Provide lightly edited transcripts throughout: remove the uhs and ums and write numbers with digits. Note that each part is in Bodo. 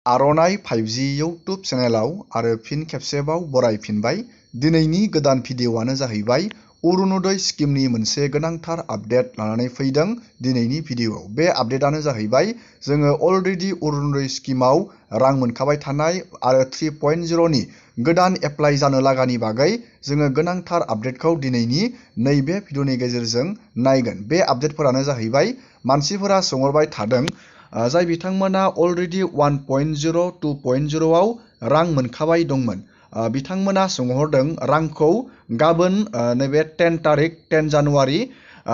आर'नाइ 5G इउट्युब चेनेलाव आरो फिन खेबसेबाव बरायफिनबाय। दिनैनि गोदान भिडिअ'आनो जाहैबाय अरुणोदय स्किमनि मोनसे गोनांथार आपडेट लानानै फैदों दिनैनि भिडिअ'आव। बे आपडेटआनो जाहैबाय जोङो अलरेडि अरुणोदय स्किमाव रां मोनखाबाय थानाय आरो 3.0 नि गोदान एप्लाइ जानो लागानि बागै जोङो गोनांथार आपडेटखौ दिनैनि नैबे भिडिअ'नि गेजेरजों नायगोन। बे आपडेटफोरानो जाहैबाय मानसिफोरा सोंहरबाय थादों जाय बिथांमोना अलरेडि 1.0 2.0 आव रां मोनखाबाय दंमोन बिथांमोना सोंहरदों रांखौ गाबोन नैबे 10 जानुवारि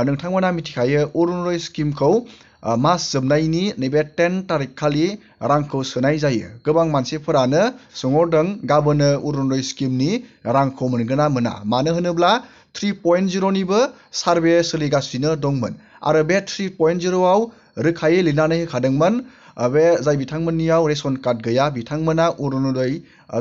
नोंथांमोना मिथिखायो अरुणोदय स्किमखौ मास जोबनायनि नैबे 10 तारिख खालि रांखौ सोनाय जायो। गोबां मानसिफोरानो सोंहरदों गाबोनो अरुणोदय स्किमनि रांखौ मोनगोन ना मोना, मानो होनोब्ला 3.0 निबो सार्भे सोलिगासिनो दंमोन आरो बे 3.0 आव रोखायै लिरनानै होखादोंमोन बे जाय बिथांमोननियाव रेशन कार्ड गैया बिथांमोना अरुणोदय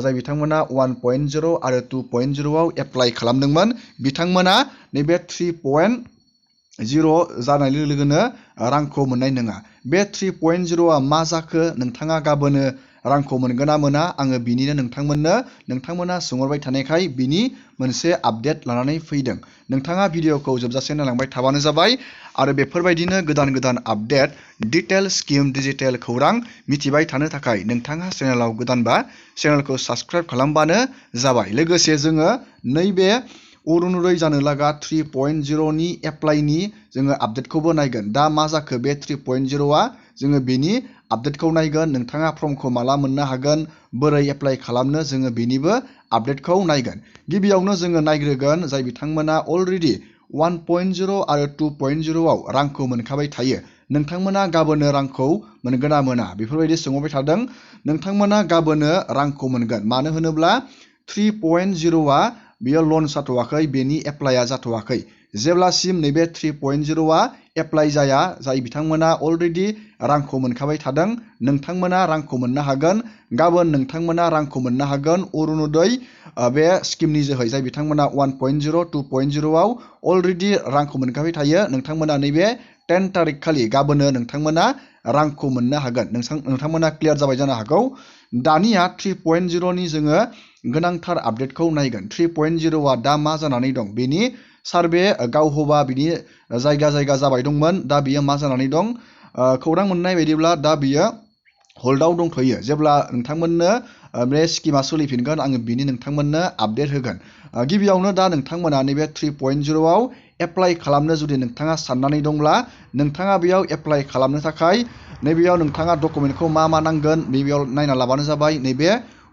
जाय बिथांमोना 1.0 आरो 2.0 आव एप्लाइ खालामदोंमोन बिथांमोना नैबे 3.0 जानाय लोगो लोगोनो रांखौ मोननाय नङा। बे 3.0 आ मा जाखो नोंथाङा गाबोनो रांखौ मोनगोन ना मोना, आङो बिनिनो नोंथांमोना सोंहरबाय थानायखाय बिनि मोनसे आपडेट लानानै फैदों। नोंथाङा भिडिअ'खौ जोबजासे नायलांबाय थाबानो जाबाय आरो बेफोरबायदिनो गोदान आपडेट डिटेल स्किम डिजिटेल खौरां मिथिबाय थानो थाखाय नोंथाङा चेनेलाव गोदानबा चेनेलखौ साबस्क्राइब खालामबानो जाबाय। लोगोसे जोङो नैबे अरुणोदय जानो लागा 3.0 नि एप्लाइनि जोङो आपडेटखौबो नायगोन। दा मा जाखो बे 3.0 आ जोङो बेनि आपडेटखौ नायगोन। नोंथाङा फर्मखौ माला मोननो हागोन, बोरै एप्लाइ खालामनो, जोङो बेनिबो आपडेटखौ नायगोन। गिबियावनो जोङो नायग्रोगोन जाय बिथांमोना अलरेडि 1.0 आरो 2.0 आव रांखौ मोनखाबाय थायो नोंथांमोना गाबोनो रांखौ मोनगोन ना मोना बेफोरबायदि सोंहरबाय थादों। नोंथांमोना गाबोनो रांखौ मोनगोन, मानो होनोब्ला 3.0 आ बियो लन्च जाथ'वाखै, बेनि एप्लाइआ जाथ'वाखै। जेब्लासिम नैबे 3.0 आ एप्लाइ जाया जाय बिथांमोना अलरेडि रांखौ मोनखाबाय थादों नोंथांमोना रांखौ मोननो हागोन। गाबोन नोंथांमोना रांखौ मोननो हागोन अरुणोदय बे स्किमनि जोहै जाय बिथांमोना 1.0 2.0 आव अलरेडि रांखौ मोनखाबाय थायो नोंथांमोना नैबे 10 तारिख खालि गाबोनो नोंथांमोना रांखौ मोननो हागोन। नोंथांमोना क्लियार जाबाय जानो हागौ। दानिया 3.0 नि जोङो गोनांथार आपडेटखौ नायगोन। 3.0 आ दा मा जानानै दं, बेनि सार्भे गावहोबा बिनि जायगा जाबाय दंमोन, दा बियो मा जानानै दं, खौरां मोननाय बायदिब्ला दा बियो हल्डआव दंथ'यो। जेब्ला नोंथांमोननो बे स्किमा सोलिफिनगोन आङो बिनि नोंथांमोननो आपडेट होगोन। गिबियावनो दा नोंथांमोना नैबे 3.0 आव एप्लाइ खालामनो जुदि नोंथाङा साननानै दंब्ला नोंथाङा बेयाव एप्लाइ खालामनो थाखाय नैबेयाव नोंथाङा डकुमेन्टखौ मा नांगोन नैबेयाव नायना लाबानो जाबाय। नैबे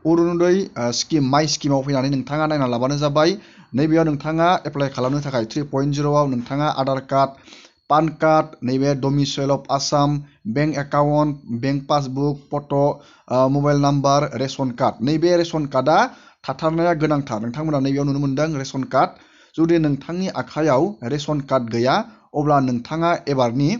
अरुणोदय स्किम माइ स्किमाव फैनानै नोंथाङा नायना लाबानो जाबाय। नैबेयाव नोंथाङा एप्लाइ खालामनो थाखाय 3.0 आव नोंथाङा आधार कार्ड, पान कार्ड, नैबे domicile of Assam, bank account, bank passbook, photo', mobile number, ration card, नैबे रेशन कार्डआ थाथारनाया गोनांथार। नोंथांमोना नैबेयाव नुनो मोनदों रेशन कार्ड। जुदि नोंथांनि आखायाव रेशन कार्ड गैया अब्ला नोंथाङा एबारनि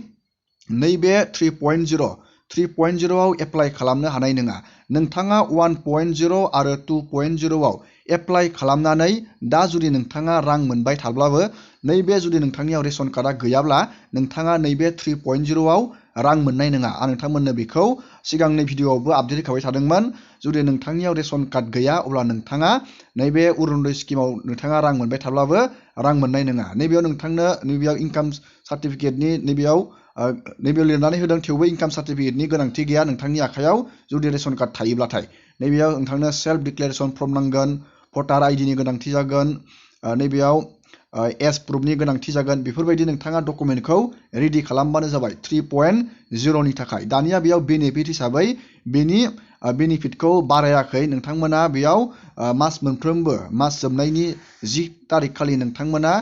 नैबे 3.0 आव एप्लाइ खालामनो हानाय नङा। नोंथाङा 1.0 आरो 2.0 आव एप्लाइ खालामनानै दा जुदि नोंथाङा रां मोनबाय थाब्लाबो नैबे जुदि नोंथांनियाव रेशन कार्डआ गैयाब्ला नोंथाङा नैबे 3.0 आव रां मोननाय नङा। आं नोंथांमोननो बेखौ सिगांनि भिडिअ'आवबो आपडेट होखाबाय थादोंमोन। जुदि नोंथांनियाव रेशन कार्ड गैया अब्ला नोंथाङा नैबे अरुणोदय स्किमाव नोंथाङा रां मोनबाय थाब्लाबो रां मोननाय नङा। नैबेयाव इनकाम सार्टिफिकेटनि नैबेयाव लिरनानै होदों, थेवबो इनकाम सार्टिफिकेटनि गोनांथि गैया नोंथांनि आखायाव जुदि रेशन कार्ड थायोब्लाथाय। नैबेयाव नोंथांनो सेल्फ डिक्लेरेसन फर्म नांगोन, भटार आइडिनि गोनांथि जागोन, नैबेयाव एज प्रुफनि गोनांथि जागोन। बेफोरबायदि नोंथाङा डकुमेन्टखौ रेडि खालामबानो जाबाय 3.0 नि थाखाय। दानिया बेयाव बेनिफिट हिसाबै बेनि बेनिफिटखौ बारायाखै। नोंथांमोना बेयाव मास मोनफ्रोमबो मास जोबनायनि 10 तारिख खालि नोंथांमोना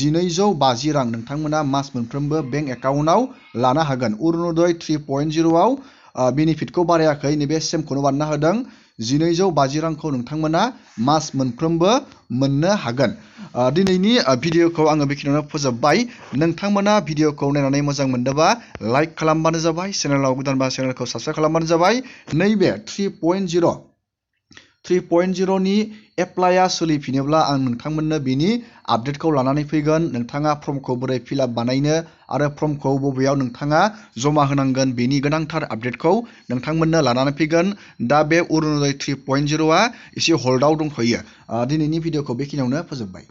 1250 रां नोंथांमोना मास मोनफ्रोमबो बेंक एकाउन्टआव लानो हागोन। अरुणोदय 3.0 आव बेनिफिटखौ बारायाखै, नैबे सेमखौनो बानायना होदों। 1250 रांखौ नोंथांमोना मास मोनफ्रोमबो मोननो हागोन। दिनैनि भिडिअ'खौ आङो बेखिनियावनो फोजोबबाय। नोंथांमोना भिडिअ'खौ नायनानै मोजां मोनदोंबा लाइक खालामबानो जाबाय, चेनेलाव गोदानबा चेनेलखौ साबस्क्राइब खालामबानो जाबाय। नैबे 3.0 3.0 नि एप्लाइआ सोलिफिनोब्ला आं नोंथांमोननो बेनि आपडेटखौ लानानै फैगोन। नोंथाङा फर्मखौ बोरै फिलआप बानायनो आरो फर्मखौ बबेयाव नोंथाङा जमा होनांगोन बेनि गोनांथार आपडेटखौ नोंथांमोननो लानानै फैगोन। दा बे अरुणोदय 3.0 आ एसे हल्डआव दंथ'यो। दिनैनि भिडिअखौ बेखिनियावनो फोजोबबाय।